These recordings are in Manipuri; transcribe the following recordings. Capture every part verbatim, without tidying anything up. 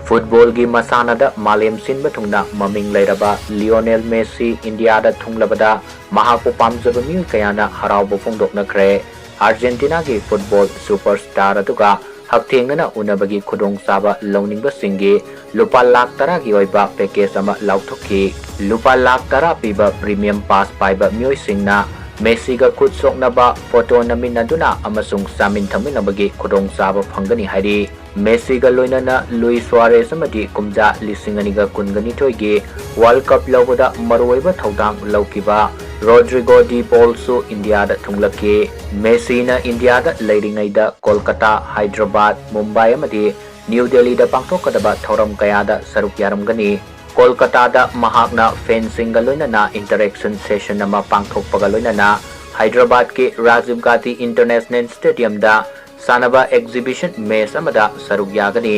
ꯐꯨꯠꯕꯣꯜꯒꯤ ꯃꯁꯥꯟꯅꯗ ꯃꯥꯂꯦꯝ ꯁꯤꯟꯕ ꯊꯨꯡꯅ ꯃꯃꯤꯡ ꯂꯩꯔꯕ ꯂꯤꯑꯣꯅꯦꯜ ꯃꯦꯁꯤ ꯏꯟꯗꯤꯌꯥꯗ ꯊꯨꯡꯂꯕꯗ ꯃꯍꯥꯛꯄꯨ ꯄꯥꯝꯖꯕ ꯃꯤꯑꯣꯏ ꯀꯌꯥꯅ ꯍꯔꯥꯎꯕ ꯐꯣꯡꯗꯣꯛꯅꯈ꯭ꯔꯦ꯫ ꯑꯥꯔꯖꯦꯟꯇꯤꯅꯥꯒꯤ ꯐꯨꯠꯕꯣꯜ ꯁꯨꯄꯔ ꯁ꯭ꯇꯥꯔ ꯑꯗꯨꯒ ꯍꯛꯊꯦꯡꯅꯅ ꯎꯅꯕꯒꯤ ꯈꯨꯗꯣꯡꯆꯥꯕ ꯂꯧꯅꯤꯡꯕꯁꯤꯡꯒꯤ ꯂꯨꯄꯥ ꯂꯥꯈ ꯇꯔꯥꯒꯤ ꯑꯣꯏꯕ ꯄꯦꯀꯦꯖ ꯑꯃ ꯂꯥꯎꯊꯣꯛꯈꯤ꯫ ꯂꯨꯄꯥ ꯂꯥꯈ ꯇꯔꯥ ꯄꯤꯕ ꯄ꯭ꯔꯤꯃꯤꯌꯝ ꯄꯥꯁ ꯄꯥꯏꯕ ꯃꯤꯑꯣꯏꯁꯤꯡꯅ ꯃꯦꯁꯤꯒ ꯈꯨꯠ ꯁꯣꯛꯅꯕ, ꯐꯣꯇꯣ ꯅꯝꯃꯤꯟꯅꯗꯨꯅ ꯑꯃꯁꯨꯡ ꯆꯥꯃꯤꯟ ꯊꯛꯃꯤꯟꯅꯕꯒꯤ ꯈꯨꯗꯣꯡꯆꯥꯕ ꯐꯪꯒꯅꯤ ꯍꯥꯏꯔꯤ꯫ ꯃꯦꯁꯤꯒ ꯂꯣꯏꯅꯅ ꯂꯨꯏꯁ ꯁꯨꯋꯥꯔꯦꯁ ꯑꯃꯗꯤ ꯀꯨꯝꯖꯥ ꯂꯤꯁꯤꯡ ꯑꯅꯤꯒ ꯀꯨꯟꯒ ꯅꯤꯊꯣꯏꯒꯤ ꯋꯥꯔꯜꯗ ꯀꯞ ꯂꯧꯕꯗ ꯃꯔꯨꯑꯣꯏꯕ ꯊꯧꯗꯥꯡ ꯂꯧꯈꯤꯕ ꯔꯣꯗ꯭ꯔꯤꯒꯣ ꯗꯤ ꯄꯣꯜꯁꯨ ꯏꯟꯗꯤꯌꯥꯗ ꯊꯨꯡꯂꯛꯈꯤ꯫ ꯃꯦꯁꯤꯅ ꯏꯟꯗꯤꯌꯥꯗ ꯂꯩꯔꯤꯉꯩꯗ ꯀꯣꯜꯀꯇꯥ, ꯍꯥꯏꯗ꯭ꯔꯕꯥꯗ, ꯃꯨꯝꯕꯥꯏ ꯑꯃꯗꯤ ꯅ꯭ꯌꯨ ꯗꯦꯜꯂꯤꯗ ꯄꯥꯡꯊꯣꯛꯀꯗꯕ ꯊꯧꯔꯝ ꯀꯌꯥꯗ ꯁꯔꯨꯛ ꯌꯥꯔꯝꯒꯅꯤ꯫ ꯀꯣꯜꯀꯇꯥꯗ ꯃꯍꯥꯛꯅ ꯐꯦꯟꯁꯤꯡꯒ ꯂꯣꯏꯅꯅ ꯏꯟꯇꯔꯦꯛꯁꯟ ꯁꯦꯁꯟ ꯑꯃ ꯄꯥꯡꯊꯣꯛꯄꯒ ꯂꯣꯏꯅꯅ ꯍꯥꯏꯗ꯭ꯔꯕꯥꯗꯀꯤ ꯔꯥꯖꯤꯕ ꯒꯥꯟꯙꯤ ꯏꯟꯇꯔꯅꯦꯁꯅꯦꯜ ꯁ꯭ꯇꯦꯗꯤꯌꯝꯗ ꯁꯥꯟꯅꯕ ꯑꯦꯛꯖꯤꯕꯤꯁꯟ ꯃꯦꯆ ꯑꯃꯗ ꯁꯔꯨꯛ ꯌꯥꯒꯅꯤ꯫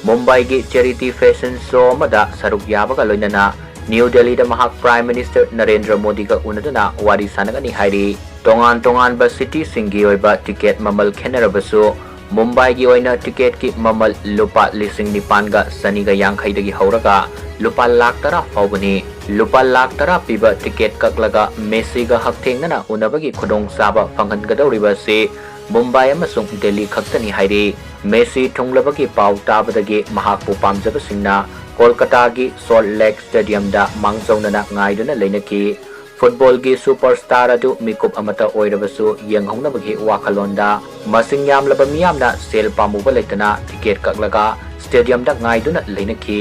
ꯃꯨꯝꯕꯥꯏꯒꯤ ꯆꯦꯔꯤꯇꯤ ꯐꯦꯁꯟ ꯁꯣ ꯑꯃꯗ ꯁꯔꯨꯛ ꯌꯥꯕꯒ ꯂꯣꯏꯅꯅ ꯅ꯭ꯌꯨ ꯗꯦꯜꯂꯤꯗ ꯃꯍꯥꯛ ꯄ꯭ꯔꯥꯏꯝ ꯃꯤꯅꯤꯁꯇꯔ ꯅꯔꯦꯟꯗ꯭ꯔ ꯃꯣꯗꯤꯒ ꯎꯅꯗꯨꯅ ꯋꯥꯔꯤ ꯁꯥꯟꯅꯒꯅꯤ ꯍꯥꯏꯔꯤ꯫ ꯇꯣꯉꯥꯟ ꯇꯣꯉꯥꯟꯕ ꯁꯤꯇꯤꯁꯤꯡꯒꯤ ꯑꯣꯏꯕ ꯇꯤꯀꯦꯠ ꯃꯃꯜ ꯈꯦꯠꯅꯔꯕꯁꯨ, ꯃꯨꯝꯕꯥꯏꯒꯤ ꯑꯣꯏꯅ ꯇꯤꯀꯦꯠꯀꯤ ꯃꯃꯜ ꯂꯨꯄꯥ ꯂꯤꯁꯤꯡ ꯅꯤꯄꯥꯟꯒ ꯆꯅꯤꯒ ꯌꯥꯡꯈꯩꯗꯒꯤ ꯍꯧꯔꯒ ꯂꯨꯄꯥ ꯂꯥꯈ ꯇꯔꯥ ꯐꯥꯎꯕꯅꯤ꯫ ꯂꯨꯄꯥ ꯂꯥꯈ ꯇꯔꯥ ꯄꯤꯕ ꯇꯤꯀꯦꯠ ꯀꯛꯂꯒ ꯃꯦꯁꯤꯒ ꯍꯛꯊꯦꯡꯅꯅ ꯎꯅꯕꯒꯤ ꯈꯨꯗꯣꯡꯆꯥꯕ ꯐꯪꯍꯟꯒꯗꯧꯔꯤꯕ ꯑꯁꯤ ꯃꯨꯝꯕꯥꯏ ꯑꯃꯁꯨꯡ ꯗꯦꯜꯂꯤ ꯈꯛꯇꯅꯤ ꯍꯥꯏꯔꯤ꯫ ꯃꯦꯁꯤ ꯊꯨꯡꯂꯕꯒꯤ ꯄꯥꯎ ꯇꯥꯕꯗꯒꯤ ꯃꯍꯥꯛꯄꯨ ꯄꯥꯝꯖꯕꯁꯤꯡꯅ ꯀꯣꯜꯀꯇꯥꯒꯤ ꯁꯣꯜꯠ ꯂꯦꯛ ꯁ꯭ꯇꯦꯗꯤꯌꯝꯗ ꯃꯥꯡꯖꯧꯅꯅ ꯉꯥꯏꯗꯨꯅ ꯂꯩꯅꯈꯤ꯫ ꯐꯨꯠꯕꯣꯜꯒꯤ ꯁꯨꯄꯔ ꯁ꯭ꯇꯥꯔ ꯑꯗꯨ ꯃꯤꯀꯨꯞ ꯑꯃꯠꯇ ꯑꯣꯏꯔꯕꯁꯨ ꯌꯦꯡꯍꯧꯅꯕꯒꯤ ꯋꯥꯈꯜꯂꯣꯟꯗ ꯃꯁꯤꯡ ꯌꯥꯝꯂꯕ ꯃꯤꯌꯥꯝꯅ ꯁꯦꯜ ꯄꯥꯝꯃꯨꯕ ꯂꯩꯇꯅ ꯇꯤꯀꯦꯠ ꯀꯛꯂꯒ ꯁ꯭ꯇꯦꯗꯤꯌꯝꯗ ꯉꯥꯏꯗꯨꯅ ꯂꯩꯅꯈꯤ꯫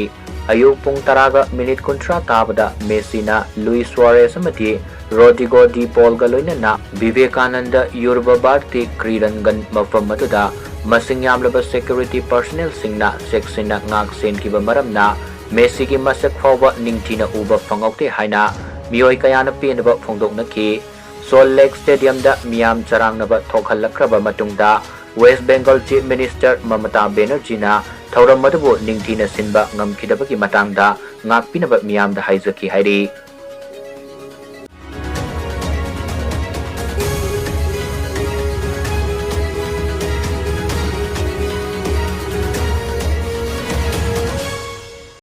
ꯑꯌꯨꯛ ꯄꯨꯡ ꯇꯔꯥꯒ ꯃꯤꯅꯤꯠ ꯀꯨꯟꯊ꯭ꯔꯥ ꯇꯥꯕꯗ ꯃꯦꯁꯤꯅ ꯂꯨꯏꯁ ꯁꯨꯋꯥꯔꯦꯁ ꯑꯃꯗꯤ ꯔꯣꯗ꯭ꯔꯤꯒꯣ ꯗꯤ ꯄꯣꯜꯒ ꯂꯣꯏꯅꯅ ꯚꯤꯚꯦꯀꯥꯅꯟꯗ ꯌꯨꯔꯕ ꯚꯥꯔꯇꯤ ꯀ꯭ꯔꯤꯔꯟꯒꯟ ꯃꯐꯝ ꯑꯗꯨꯗ ꯃꯁꯤꯡ ꯌꯥꯝꯂꯕ ꯁꯦꯀ꯭ꯌꯨꯔꯤꯇꯤ ꯄꯔꯁꯅꯦꯜꯁꯤꯡꯅ ꯆꯦꯛꯁꯤꯟꯅ ꯉꯥꯛ ꯁꯦꯟꯈꯤꯕ ꯃꯔꯝꯅ ꯃꯦꯁꯤꯒꯤ ꯃꯁꯛ ꯐꯥꯎꯕ ꯅꯤꯡꯊꯤꯅ ꯎꯕ ꯐꯪꯍꯧꯗꯦ ꯍꯥꯏꯅ ꯃꯤꯑꯣꯏ ꯀꯌꯥꯅ ꯄꯦꯟꯗꯕ ꯐꯣꯡꯗꯣꯛꯅꯈꯤ꯫ ꯁꯣꯜꯠ ꯂꯦꯛ ꯁ꯭ꯇꯦꯗꯤꯌꯝꯗ ꯃꯤꯌꯥꯝ ꯆꯔꯥꯡꯅꯕ ꯊꯣꯛꯍꯜꯂꯛꯈ꯭ꯔꯕ ꯃꯇꯨꯡꯗ ꯋꯦꯁ ꯕꯦꯡꯒꯜ ꯆꯤꯐ ꯃꯤꯅꯤꯁꯇꯔ ꯃꯃꯇꯥ ꯕꯦꯅꯔꯖꯤꯅ ꯊꯧꯔꯝ ꯑꯗꯨꯕꯨ ꯅꯤꯡꯊꯤꯅ ꯁꯤꯟꯕ ꯉꯝꯈꯤꯗꯕꯒꯤ ꯃꯇꯥꯡꯗ ꯉꯥꯛꯄꯤꯅꯕ ꯃꯤꯌꯥꯝꯗ ꯍꯥꯏꯖꯈꯤ ꯍꯥꯏꯔꯤ꯫